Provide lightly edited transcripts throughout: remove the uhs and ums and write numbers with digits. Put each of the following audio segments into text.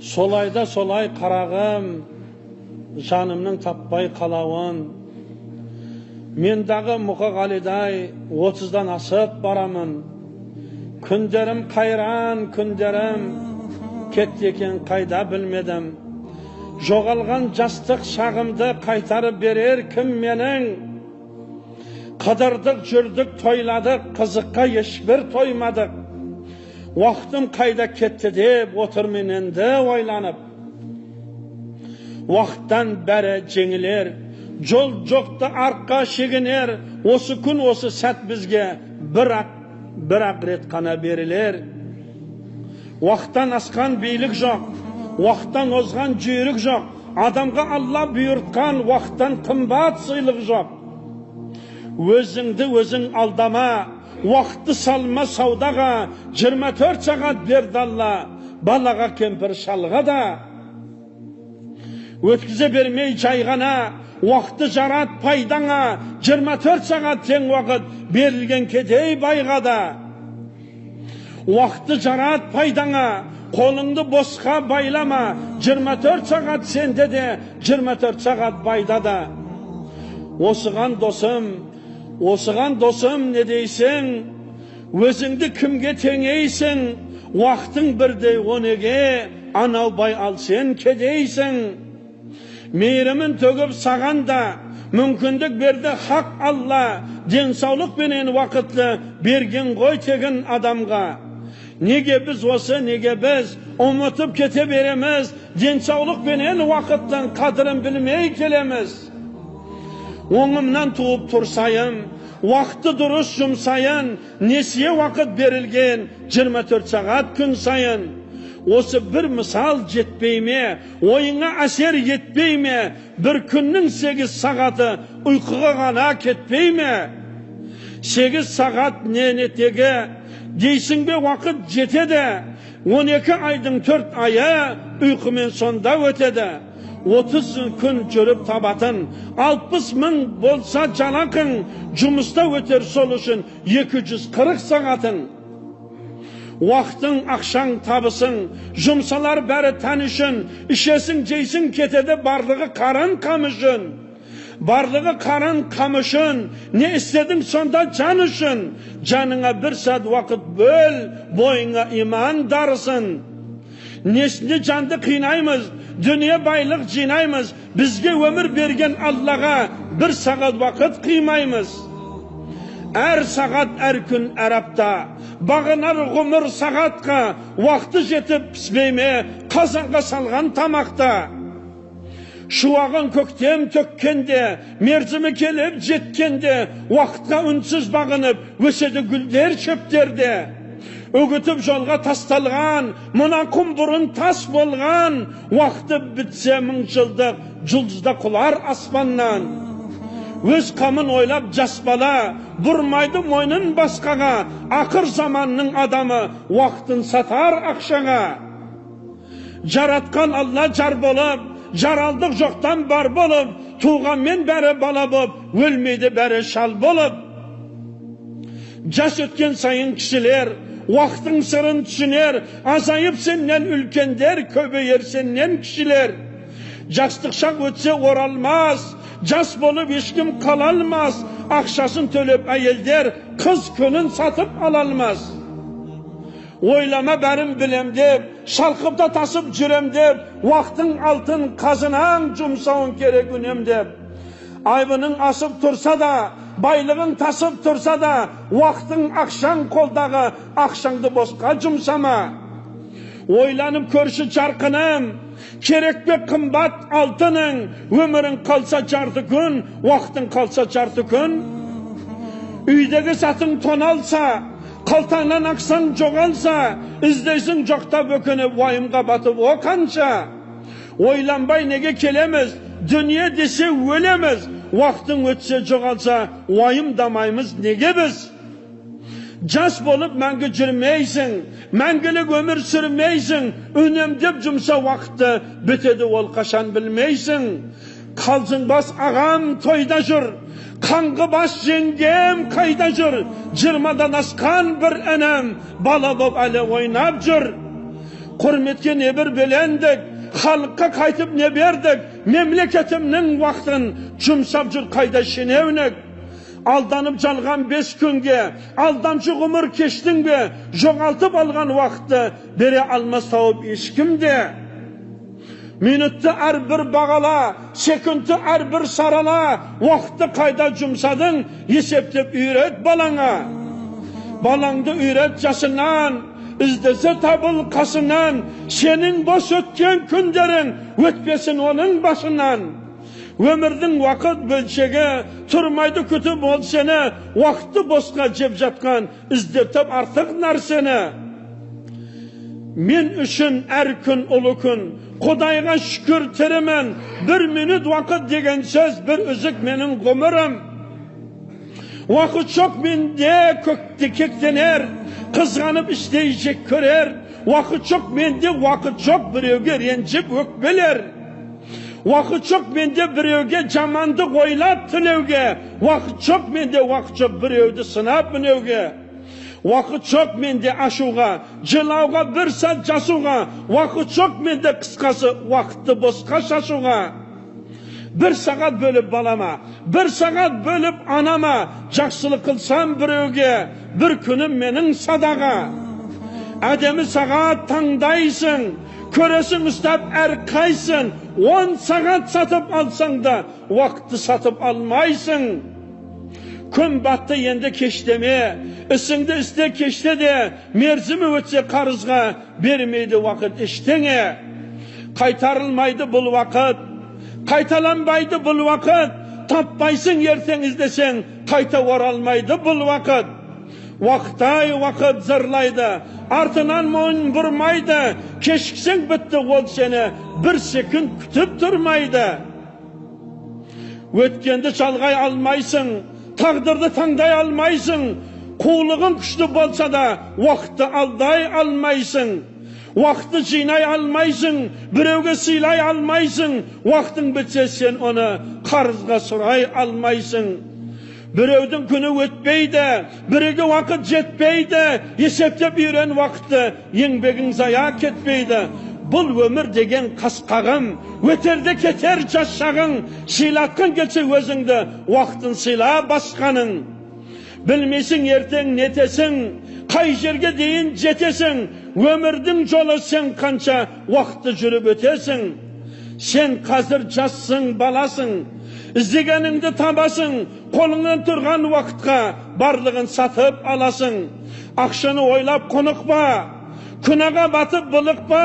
Солай да солай, қарағым, жанымның таппай қалауын. Мен дағы Мұқағалидай 30-дан асып барамын. Күндерім қайран, күндерім кетті екен қайда білмедім. Жоғалған жастық шағымды қайтарып берер кім менің? Қыдырдық, жүрдік, тойладық, қызыққа ешбір тоймадық. Уақытым қайда кетті деп отырмын енді ойланып. Уақыттан бәрі жеңілер, жол жоқты артқа шегінер, осы күн, осы сәт бізге бір-ақ рет қана берілер. Уақыттан асқан билік жоқ, уақыттан озған жүйрік жоқ, адамға Алла бұйыртқан уақыттан қымбат сыйлық жоқ. Өзіңді өзің алдама, уақытты салма саудаға, 24 сағат берді Алла, балаға, кемпір шалға да. Өткізе бермей жайғана, уақытты жарат пайдаңа, 24 сағат тең уақыт берілген кедей байға да. Уақытты жарат пайдаңа, қолыңды босқа байлама, 24 сағат сенде де, 24 сағат байда да. Осыған досым, осыған досым не дейсің? Өзіңді кімге теңейсің? Уақытың бірдей о неге, анау бай ал сен кедейсің. Мейірімін төгіп саған да, мүмкіндік берді хақ Алла, денсаулық пенен уақытты берген ғой тегін адамға. Неге біз осы, неге біз ұмытып кете береміз, денсаулық пенен уақыттың қадірін білмей келеміз. Оңымнан туып тұрсайын, уақытты дұрыс жұмсайын, несие уақыт берілген 24 сағат күн сайын. Осы бір мысал жетпей ме, ойыңа әсер етпей ме, бір күннің 8 сағаты ұйқыға ғана кетпей ме? 8 сағат не тегі, дейсің бе, уақыт жетеді, 12 айдың 4 айы ұйқымен сонда өтеді. 30 күн жүріп табатын, 60 мың болса жалақың, жұмыста өтер сол үшін 240 сағатын. Уақытың, ақшаң, табысың, жұмсалар бәрі тән үшін, ішесің, жейсің, кетеді барлығы қарын қам үшін. Барлығы қарын қам үшін, не істедің сонда жан үшін? Жаныңа бір сәт уақыт бөл, бойыңа иман дарысын. Несіне жанды қинаймыз, дүние байлық жинаймыз, бізге өмір берген Аллаға бір сағат уақыт қимаймыз. Әр сағат, әр күн, әр апта, бағынар ғұмыр сағатқа, уақыты жетіп піспей ме, қазанға салған тамақта. Шуағын көктем төккенде, мерзімі келіп жеткенде, уақытқа үнсіз бағынып, өседі гүлдер шөптерде. Үгітіп жолға тасталған, мына құм бұрын тас болған, уақыты бітсе мың жылдық, жұлдызда құлар аспаннан. Өз қамын ойлап жас бала, бұрмайды мойнын басқаға, ақыр заманның адамы уақытын сатар ақшаға. Жаратқан Алла жар болып, жаралдық жоқтан бар болып, туғанмен бәрі бала болып, өлмейді бәрі шал болып. Жас өткен сайын кісілер, уақыттың сырын түсінер, азайып сеннен үлкендер, көбейер сеннен кішілер. Жастық шақ өтсе оралмас, жас болып ешкім қала алмас, ақшасын төлеп әйелдер қыз күнін сатып ала алмас. Ойлама бәрін білем деп, шалқып та тасып жүрем деп, уақытың алтын қазынаң жұмсауың керек үнемдеп. Айбының асып тұрса да, байлығың тасып тұрса да, уақытың ақшаң қолдағы, ақшаңды босқа жұмсама. Ойланып көрші жарқыным, керек пе қымбат алтының, өмірің қалса жарты күн, уақытың қалса жарты күн. Үйдегі затың тоналса, қалтаңнан ақшаң жоғалса, іздейсің жоқтап өкініп, уайымға батып о қанша. Ойланбай неге келеміз, дүние десе өлеміз, уақытың өтсе жоғалса, уайымдамаймыз неге біз? Жас болып мәңгі жүрмейсің, мәңгілік өмір сүрмейсің, үнемдеп жұмса уақытты, бітеді ол қашан білмейсің. Қалжыңбас ағам тойда жүр, қаңғыбас жеңгем қайда жүр, 20-дан асқан бір інім бала боп әлі ойнап жүр. Құрметке не бір белендік, халыққа қайтып не бердік, мемлекетімнің уақытын жұмсап жүр қайда шенеунік. Алданып жалған 5 күнге, алдамшы ғұмыр кештің бе, жоғалтып алған уақытты бере алмас тауып ешкім де. Минутты әрбір бағала, секундты әрбір сарала, уақытты қайда жұмсадың, есептеп үйрет балаңа. Балаңды үйрет жасынан, іздесе табыл қасынан, сенің бос өткен күндерің өтпесін оның басынан. Өмірдің уақыт бөлшегі, тұрмайды күтіп ол сені, уақытты босқа жеп жатқан, іздеп тап артық нәрсені. Мен үшін әр күн ұлы күн, Құдайға шүкір тірімін, бір минут уақыт деген сөз, бір үзік менің ғұмырым. Уақыт жоқ менде көкті кектенер, қызғанып іштей жек көрер. Уақыт жоқ менде, уақыт жоқ біреуге ренжіп өкпелер. Уақыт жоқ менде біреуге жамандық ойлап тілеуге. Уақыт жоқ менде, уақыт жоқ біреуді сынап мінеуге. Уақыт жоқ менде ашуға, жылауға, бір сәт жасуға. Уақыт жоқ менде, қысқасы уақытты босқа шашуға. Бір сағат бөліп балама, бір сағат бөліп анама, жақсылық қылсам біреуге, бір күнім менің садаға. Әдемі сағат таңдайсың, көресің ұстап әр қайсын, 10 сағат сатып алсаң да, уақытты сатып алмайсың. Күн батты енді кештеме, ісіңді істе кеште де, мерзімі өтсе қарызға, бермейді уақыт ештеңе. Қайтарылмайды бұл уақыт, қайталанбайды бұл уақыт, таппайсың ертең іздесең, қайта оралмайды бұл уақыт. Уақытай уақыт зырлайды, артынан мойын бұрмайды, кешіксең бітті ол сені бір секунд күтіп тұрмайды. Өткенді жалғай алмайсың, тағдырды таңдай алмайсың, қулығың күшті болса да, уақытты алдай алмайсың. Уақытты жинай алмайсың, біреуге сыйлай алмайсың, уақытың бітсе сен оны қарызға сұрай алмайсың. Біреудің күні өтпейді, біреуге уақыт жетпейді, есептеп үйрен уақытты, еңбегің зая кетпейді. Бұл өмір деген қасқағым, өтерде кетер жас шағың, сыйлатқың келсе өзіңді, уақытын сыйла басқаның. Білмесің ертең нетесің, қай жерге дейін жетесің, өмірдің жолы сен қанша уақытты жүріп өтесің. Сен қазір жассың, баласың, іздегеніңді табасың, қолыңнан тұрған уақытқа барлығын сатып аласың. Ақшаны ойлап құнықпа, күнәға батып бұлықпа,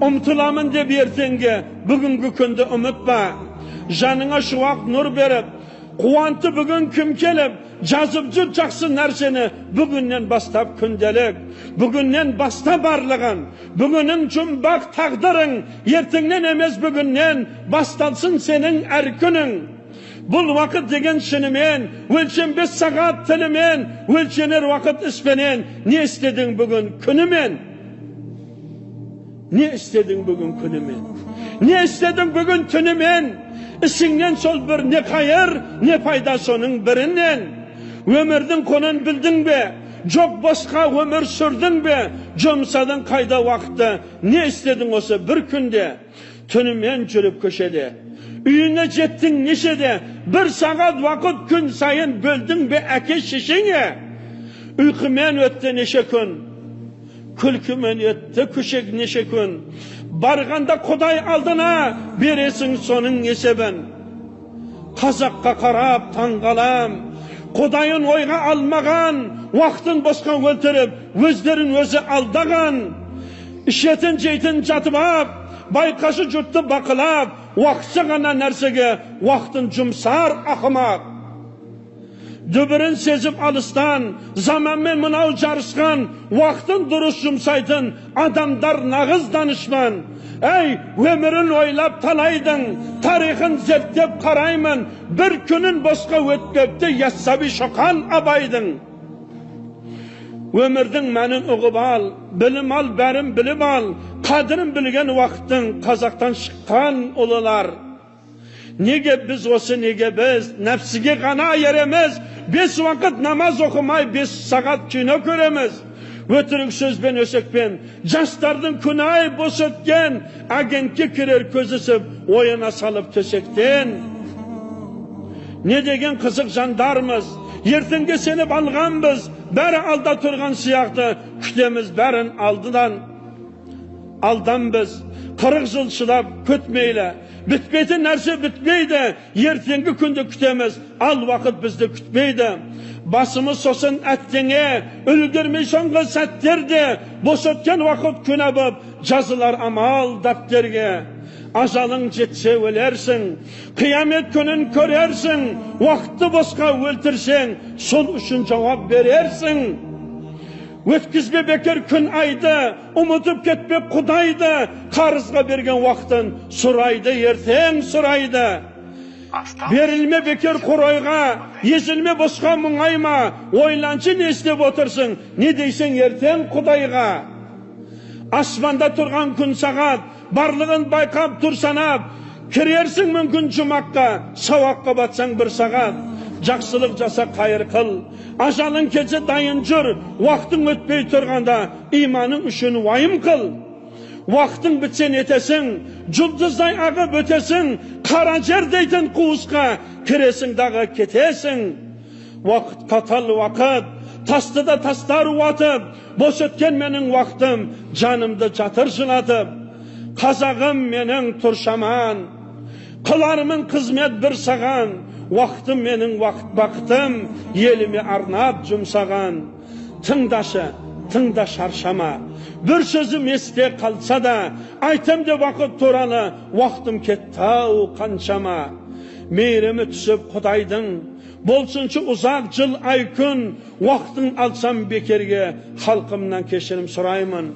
ұмтыламын деп ертеңге, бүгінгі күнді ұмытпа. Жаныңа шуақ нұр беріп, қуанты бүгін кім келіп, жазып жүр жақсы нәрсені бүгіннен бастап күнделік. Бүгіннен баста барлығын, бүгінің жұмбақ тағдырың, ертеңнен емес бүгіннен басталсын сенің әр күнің. Бұл уақыт деген шынымен, өлшенбес сағат тілімен, өлшенер уақыт іспенен, не істедің бүгін күнімен? Не істедің бүгін күнімен? Не істедің бүгін түнімен? Ісіңнен сол бір не қайыр, не пайда соның бірінен. Өмірдің құнын білдің бе? Жоқ босқа өмір сүрдің бе? Жұмсадың қайда уақытты? Не істедің осы бір күнде? Түнімен жүріп көшеде, үйіне жеттің нешеде? Бір сағат уақыт күн сайын бөлдің бе әке шешеңе? Ұйқымен өтті неше күн, күлкімен өтті көшек неше күн. Барғанда Құдай алдына бересің соның есебін. Қазаққа қарап таңғалам, Құдайын ойға алмаған, уақытын босқа өлтіріп, өздерін өзі алдаған. Ішетін жейтін жатып ап, байқашы жұртты бақылап, уақытша ғана нәрсеге уақытын жұмсар ақымақ. Дүбірін сезіп алыстан, заманмен мынау жарысқан, уақытын дұрыс жұмсайтын адамдар нағыз данышман. Әй, өмірін ойлап талайдың, тарихын зерттеп қараймын, бір күнін босқа өтпепті Яссауи Шоқан Абайдың. Өмірдің мәнін ұғып ал, білім ал, бәрін біліп ал, қадірін білген уақыттың қазақтан шыққан ұлылар. Неге біз осы, неге біз нәпсіге ғана ереміз, 5 уақыт намаз оқымай, 5 сағат кино көреміз. Өтірік сөзбен өсекпен, жастардың күні ай бос өткен, агентке кірер көз ісіп, ояна салып төсектен. Не деген қызық жандармыз, ертеңге сеніп алғанбыз, бәрі алда тұрған сияқты, күтеміз бәрін алдыдан. Алдан біз, 40 жыл шыдап күтмейлі, бітпейтін нәрсе бітпейді, ертеңгі күнді күтеміз, ал уақыт бізді күтпейді. Басымыз сосын әттеңе, үлгермей соңғы сәттерде, бос өткен уақыт күнә боп, жазылар амал дәптерге. Ажалың жетсе өлерсің, қиямет күнін көрерсің, уақытты босқа өлтірсең, сол үшін жауап берерсің. Өткізбе бекер күн айды, ұмытып кетпе Құдайды, қарызға берген уақытын сұрайды, ертең сұрайды. Берілме бекер құройға, езілме босқа мұңайма, ойланшы не істеп отырсың, не дейсің ертең Құдайға. Аспанда тұрған күн сағат, барлығын байқап тұр санап, кірерсің мүмкін жұмаққа, сауапқа батсаң бір сағат. Жақсылық жаса қайыр қыл, ажалың келсе дайын жүр, уақытың өтпей тұрғанда иманың үшін уайым қыл. Уақытың бітсе нетесің, жұлдыздай ағып өтесің, қара жер дейтін қуысқа кіресің дағы кетесің. Уақыт қатал уақыт, тасты да тастар уатып, бос өткен менің уақытым, жанымды жатыр жылатып. Қазағым менің тұршаман, қылармын қызмет бір саған, уақытым менің уақыт бақытым, еліме арнап жұмсаған. Тыңдашы, тыңда шаршама, бір сөзім есте қалса да, айтам деп уақыт туралы, уақытым кетті-ау қаншама. Мейірімі түсіп Құдайдың, болсыншы ұзақ жыл ай күн, уақытын алсам бекерге, халқымнан кешірім сұраймын.